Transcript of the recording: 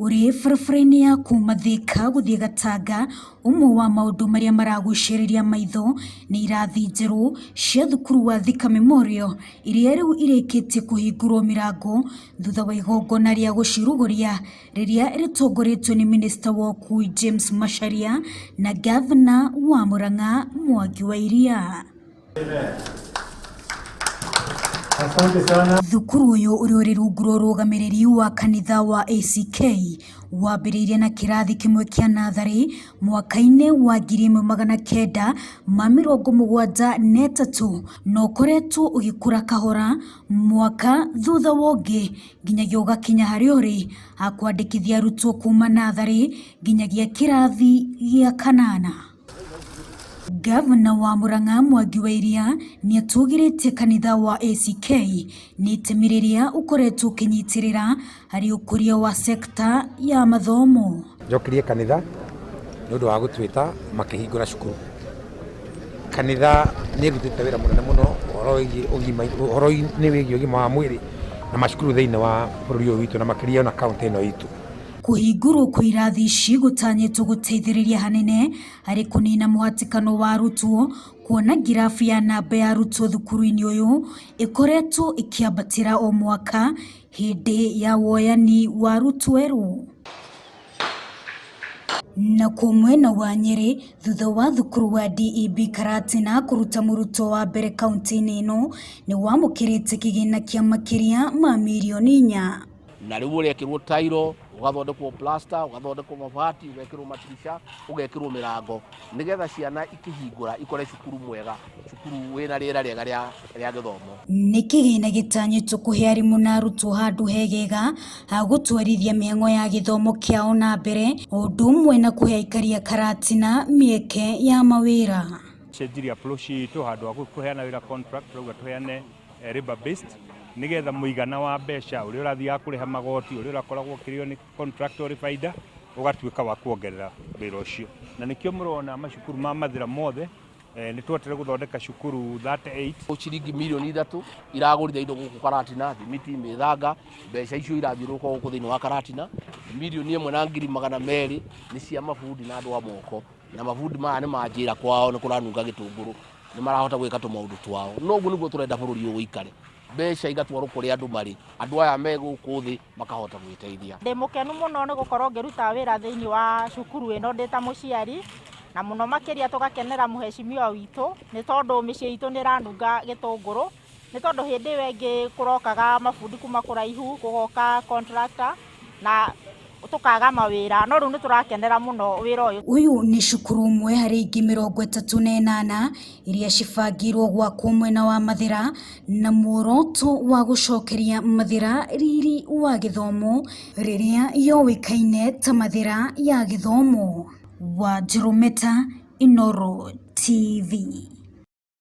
Ũrĩ barabara-inĩ ya kuma Thika gũthiĩ Gatanga, ũmwe wa maũndũ marĩa maragucĩrĩria maitho nĩ irathi njerũ cia thukuru wa Thika Memorial iria rĩu irĩkĩtie kũhingũrwo mĩrango thutha wa igongona rĩa gũcirugũria rĩrĩa rĩtongoretio nĩ minista wa ũkui James Macharia na ngavana wa Murang'a Mwangi wa Iria. Asante sana. Thukuru ũyũ ũrĩa ũrĩ rungu rwa ũrũgamĩrĩri wa kanitha wa ACK wambĩrĩirie na kĩrathi kĩmwe kĩa natharĩ mwaka-inĩ wa 1973 na ũkoretwo ũgĩkũra kahora mwaka thutha wa ũngĩ nginyagia ũgakinya harĩa ũrĩ ha kwandĩkithia arutwo kuma natharĩ nginyagia kĩrathi gĩa kanana. Gavana wa Murang'a Mwangi wa Iria nĩatũgĩrĩtie kanitha wa ACK nĩ itemi rĩrĩa ũkoretwo ũkĩnyitĩrĩra harĩ ũkũria wa sekta ya mathomo. Njokirie kanitha nĩ ũndũ wa gũtwĩta makĩhingũra cukuru. Kanitha nĩ ĩrutĩte wĩra mũnene mũno ũhoro-inĩ wĩgiĩ ũgima wa mwĩrĩ na macukuru thĩinĩ wa bũrũri ũyũ witũ na makĩria ona kaũntĩ ĩno itũ. Kũhingũrwo kwa irathi ici gũtanyĩtwo gũteithĩrĩria hanene harĩ kũnina mũhatĩkano wa arutwo kuona ngirabu ya namba ya arutwo thukuru-inĩ ũyũ ĩkoretwo ĩkĩambatĩra o mwaka hĩndĩ ya woyani wa arutwo erũ. Nakuo mwena wa Nyĩrĩ thutha wa thukuru wa DEB Karatina kũruta mũrutwo wa mbere kaunti-inĩ ĩno nĩ wamũkĩrĩte kĩgĩna kĩa makĩria ma mirioni inya. Na rĩu ũrekĩrwo tairo, ũgathondekwo plaster, ũgathondekwo mabati, ũgekĩrwo matirisha, ũgekĩrwo mĩrango, nĩgetha ciana ikĩhingũra ikore cukuru mwega, cukuru wĩna rĩera rĩega rĩa gĩthomo. Nĩ kĩgĩna gĩtanyĩtwo kũhe arimũ na arutwo handũ hegega ha gũtwarithia mĩhang'o ya gĩthomo kĩao na mbere o ũndũ ũmwe na kũhe aikari a Karatina mĩeke ya mawĩra. Cenjirie approach itũ handũ ha kũheana wĩra contract tũrauga tũheane labour based nĩgetha mũigana wa mbeca ũrĩa ũrathiaga kũrĩha magoti ũrĩa ũrakoragwo ũkĩrĩo nĩ contractor ũrĩ baida ũgatuĩka wa kuongerera wĩra ũcio. Na nĩkĩo mũrona macukuru ma Mathĩra mothe nĩ twahotire gũthondeka cukuru 38. Ciringi mirioni ithatũ iragũrire indo gũkũ Karatina, thimiti, mĩthanga, mbeca icio irathiũrũrũka gũkũ thĩinĩ wa Karatina. Mirioni ĩmwe na ngiri magana merĩ nĩ cia mabundi na andũ a moko, na mabundi maya nĩ manjĩra kwao nĩ kũranunga gĩtũngũrũ. Nĩ marahota gwĩka tũmaũndũ twao. No ũguo nĩguo tũrenda bũrũri ũyũ ũikare, mbeca igatwarwo kũrĩa andũ marĩ, andũ aya me gũkũ thĩ makahota gwĩteithia. Ndĩ mũkenu mũno nĩ gũkorwo ngĩruta wĩra thĩinĩ wa cukuru ĩno ndĩ ta mũciari, na mũno makĩria tũgakenera mũhecimiwa witũ nĩ tondũ mĩciĩ itũ nĩ ĩranunga gĩtũngũrũ, nĩ tondũ hĩndĩ ĩyo ĩngĩ kũrokaga mabundi kuma kũraihu, gũgoka contractor na tũkaga mawĩra, no rĩu nĩ tũrakenera mũno wĩra ũyũ. Ũyũ nĩ cukuru ũmwe harĩ ingĩ 38 iria cibangĩirwo gwakwo mwena wa Mathĩra na muoroto wa gũcokeria Mathĩra riri wa gĩthomo rĩrĩa yoĩkaine ta Mathĩra ya gĩthomo. Wanjirũ Meta, Inooro TV.